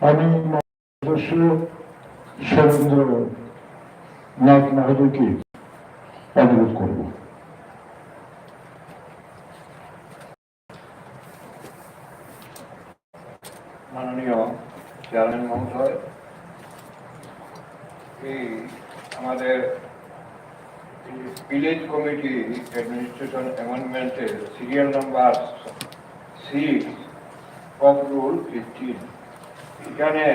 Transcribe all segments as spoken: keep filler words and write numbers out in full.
আমি সদস্য সুরেন্দ্র নাথ মহোদয়কে অনুরোধ করব। মাননীয় চেয়ারম্যান মহোদয়, এই আমাদের ভিলেজ কমিটি অ্যাডমিনিস্ট্রেশন অ্যামেন্ডমেন্টের serial number six of rule fifteen, এখানে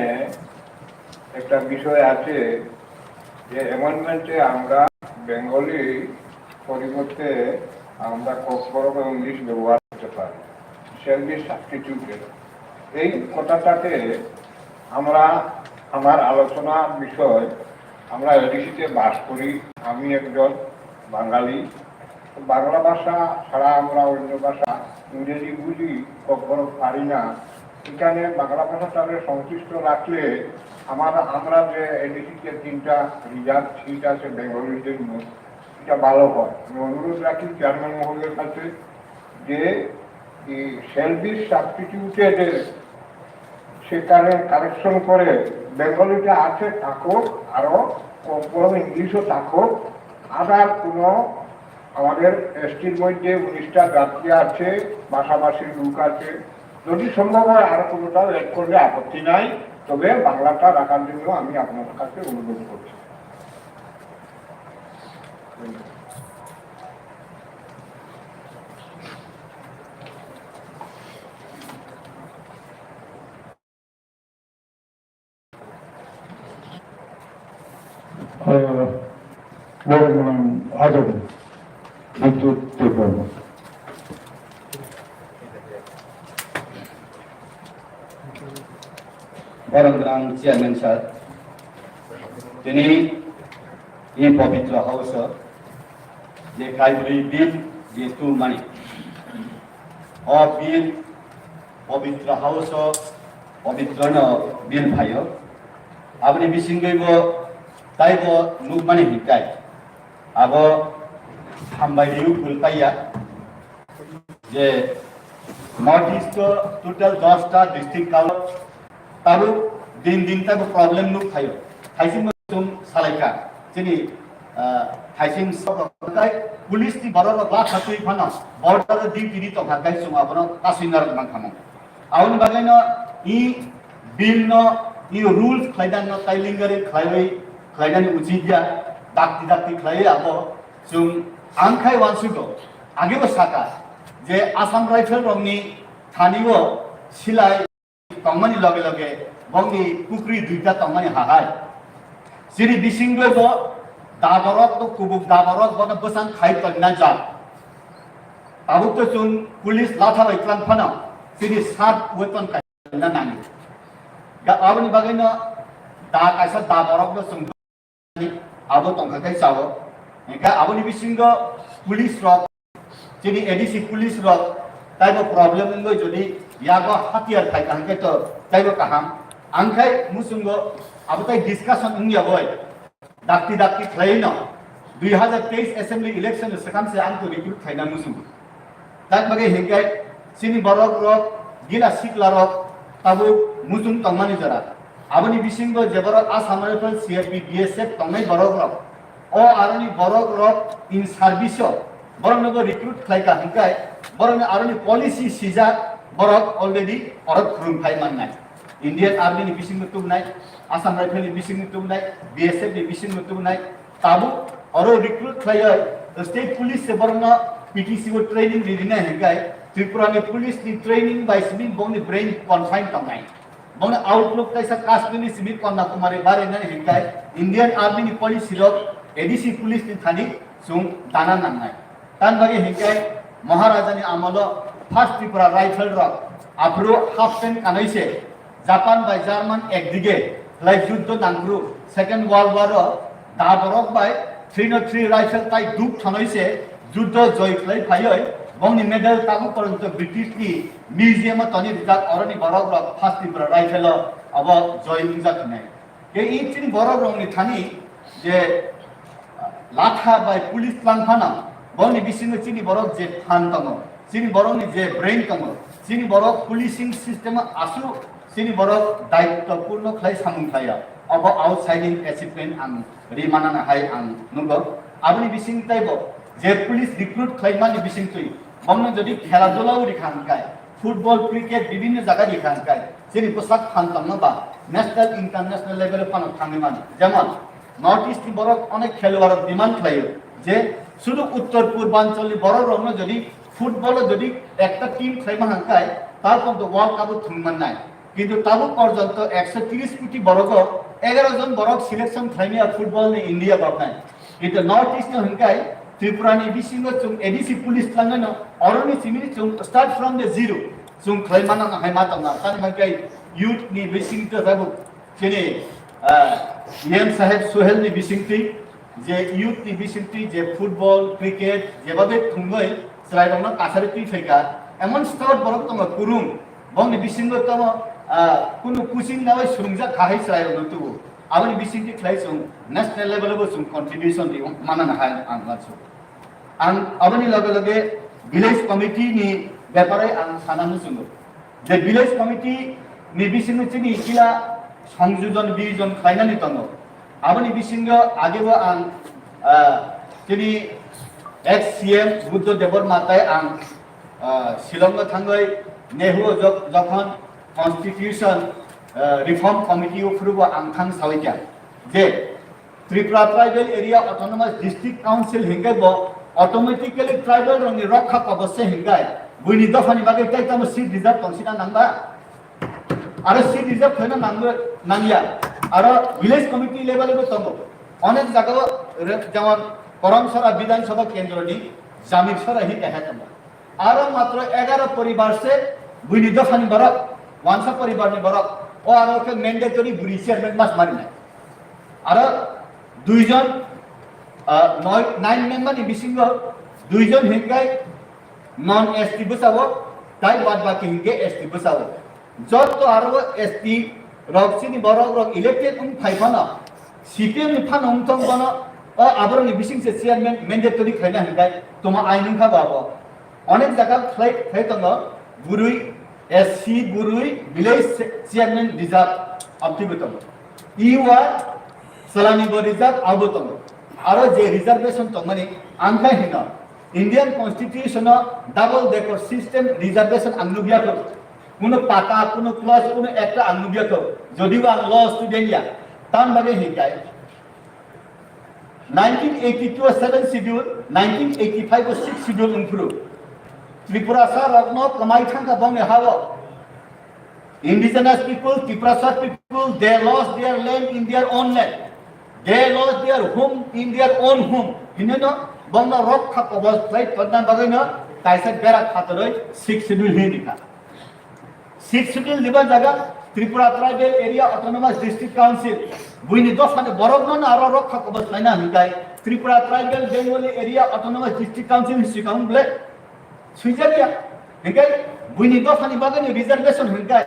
একটা বিষয় আছে যে অ্যামেন্ডমেন্টে আমরা বেঙ্গলি পরিবর্তে আমরা ককবরক এবং ইংলিশ ব্যবহার করতে পারি, শ্যাল বি সাবস্টিটিউটেড। এই কথাটাতে আমরা, আমার আলোচনার বিষয়, আমরা এডিসিতে বাস করি, আমি একজন বাঙালি। বাংলা ভাষা ছাড়া আমরা অন্য ভাষা, ইংরেজি বুঝি, কখনো পারি না। এখানে বাংলা ভাষাটাকে সংশ্লিষ্ট রাখলে আমার, আমরা যে এডিসিতে তিনটা রিজার্ভ সিট আছে বেঙ্গলির জন্য, এটা ভালো হয়। আমি অনুরোধ রাখি চেয়ারম্যান মহোদয়ের কাছে যে এই শ্যাল বি সাবস্টিটিউটেড সেখানে কারেকশন করে বেঙ্গলিটা আছে থাকুক, আরো কম ইংলিশও থাকুক, আদার কোনো আমাদের এসটির মধ্যে উনিশটা জাতি আছে, ভাষাভাষীর লোক আছে, যদি সম্ভব হয় আরো কোনোটাও অ্যাড করলে আপত্তি নাই, তবে বাংলাটা রাখার জন্য আমি আপনার কাছে অনুরোধ করছি। Borok mwnang ajak Bidyut Debbarma. Borok mwnang chairman sir, tini in pabitra house je kaibri bill je tu mani o bill pabitra house o pabitra no bill phaio. Aboni bisingwi bo taibo nukmani hinkai abo hambai riu phul paiya je North East o total dosta district kalo tabuk din din taibo problem nuk phaio. Thaising Chwng salaikha, chini, ah, thaising sok rok tei police ni borok rok la khatwi phano border o duty ri tongkha, tei chwng abono kasui narwk mankha mo. Aboni bagwi no i bill no, i rules khlai dan no tei lingari khlaiwi khlainani uchit ya, dakti dakti khlaiwi abo chwng ang khai uansugo. Agebo saka je Assam Rifle rokni thani o silai tongmani loge loge bongni pukri duita tongmani hahai. Chini bisingbo bo daborok, bo kubuk daborok bono bwsang khai tongna jak. Tabuk to chwng police latha bai tlang phano chini sharp weapon kaina nangi. Ga aboni bagwi no da kaisa daborok no chwng abo tongkha khe chao. Hingkhe aboni bisingo police rok, chini A D C police rok taibo problem wngwi jodi yago hatiyar phaikha hingkhe to taibo kaham. Angkhai muchungo abo tai discussion wngya boi. Dakti dakti khlai no dui hazar teis assembly election swkang se ang to recruit khlaina muchungo. Tak bagwi hingkhe chini borok rok, gila sikla rok tabuk muchung tongmani jora. Aboni bisingo je borok Assam Rifle, C R P, B S F tongnai borok rok, o aroni borok rok in service o borok nogo recruit khlai ka hingkhe borok ni aroni policy sijak borok already orok khurung phai mannai. Indian Army ni bisingo tubunai, Assam Rifle ni bisingo tubunai, B S F ni bisingo tubunai, tabuk oro recruit khlaiwi state police se borokno P T C o training rinai hingkhe Tripura ni police ni training bai simi bongni brain confine tongnai. Bongni outlook kaisa Kashmir ni simi Kanyakumari barinai hingkhe Indian Army ni police rok A D C police ni thani chwng dana nangnai. Tan bagwi hingkhe Maharaja ni amolo first Tripura Rifle rok aphuru half pant kanwi se Japan bai German ekdige khlai juddho nangkru Second World War o da borok bai three oh three rifle tai duk thonoi se juddho joi khlai phaioi bongni medal tabuk poronto British ni museum o toni rijak oroni borok rok first Tripura Rifle o abo joi wngjak hinai. Ke i chini borok rok ni thani je latha bai police tlang phano, boni bisingo chini borok je phan tongo, chini borok ni je brain tongo, chini borok policing system o aswk Chini borok daitwpurno khlai samung khlaiya. Obo outstanding achievement ang ri manana hai ang nugo. Aboni bising taibo je police recruit khlaimani bisingtwi, bongno jodi khela dulao rikha hwnkhe, football, cricket bibinno jaga rikha hwnkhe, chini bwsak phan tongno ba national, international level o phano thangwi mano. Jemon, North East ni borok onek kheluarok demand khlaio je sudu uttor purbanchal ni borok rokno jodi football o jodi ekta team khlaima hwnkhe, tar porjonto World Cup o thwng mannai. Kintu tabuk porjonto ekso tris koti borogo egaro jon borok selection khlaimaya football ni India babnai. Kintu North East no hwnkhe Tripura ni bisingo chwng A D C police tlangnai no, oroni chimini chwng start from the zero chwng khlai mano hai ma tongna. Tani hwnkhe youth ni bisingtwi tabuk chini, ah, E M saheb Suhel ni bisingtwi je youth ni bisingtwi je football, cricket jebabe thwngwi chwrairokno kasari twi phaikha, emon scout borok tongo kwrwng, bongni bisingo tongo, ah, kunu coaching nawi swrwngjak kha hai chwrairokno tubu. Aboni bisingtwi khlai chwng national level o bo chwng contribution ri manana hai ang uansugo. Ang aboni loge loge village committee ni bepare ang sana muchungo. Je village committee ni bisingo chini kila songjojon bijon khlainani tongo. Aboni bisingo agebo ang, ah, chini ex C M Buddha Debbarma tai ang, ah, Shillong o thangwi Nehru o jok-, jokhon constitution, ah, reform committee o phuru bo ang thang sawi kha je Tripura Tribal Area Autonomous District Council hingke bo automatically tribal rokni rokha kobos se hingkai buini dophani bagwi tei tamo seat reserve tongsina nangba? Aro seat reserve khaina nangbo nangya. Aro village committee level bo tongo. Onek jagao re-, jemon Koramsora Bidhan Sabha Kendro ni Jamir Sora hi keha tongo. Aro matro egaro poribar se buini dophani borok, wansa poribar ni borok. O aro khe mandatory buri chairman mas marinai. Aro duijon, ah, noi, nine member ni bisingo duijon hingkai non S T bwsao, tai bad baki hingke S T bwsao. Jotto aro S T rok chini borok rok elected wng phai phano, C P M ni phano wng tong bono, o aborok ni bising se chairman mandatory khaina hingkai tuma ain wngkha bo abo. Onek jaga khlai, khlai tongo, burui, S C burui, village chairman reserve abtwi bo tongo. E Y salani bo reserve abo tongo. Aro je reservation tongmani, ang khai hino, Indian Constitution o double decker system reservation ang nukya kho. Kuno pata, kuno clause, kuno ekta ang nukya kho. Jodibo ang law student ya, tam bagwi hinkai. Nineteen eighty-two o seventh schedule, nineteen eighty-five o sixth schedule wngphuru Tripurasa rokno kwmai thangkha bongni hao. Indigenous people, Tiprasa people, they lost their land in their own land. They lost their home in their own home. Hinino bongno rokha kobos khlai tonna bagwino kaisa bera khatoroi sixth schedule hinikha. Sixth schedule ni ba jaga Tripura Tribal Area Autonomous District Council. Buini dophani borokno no aro rokha kobos khlaina hinkai Tripura Tribal Bengali Area Autonomous District Council ni sikang ble swijak ya. Hinkai buini dophani bagani reservation hinkai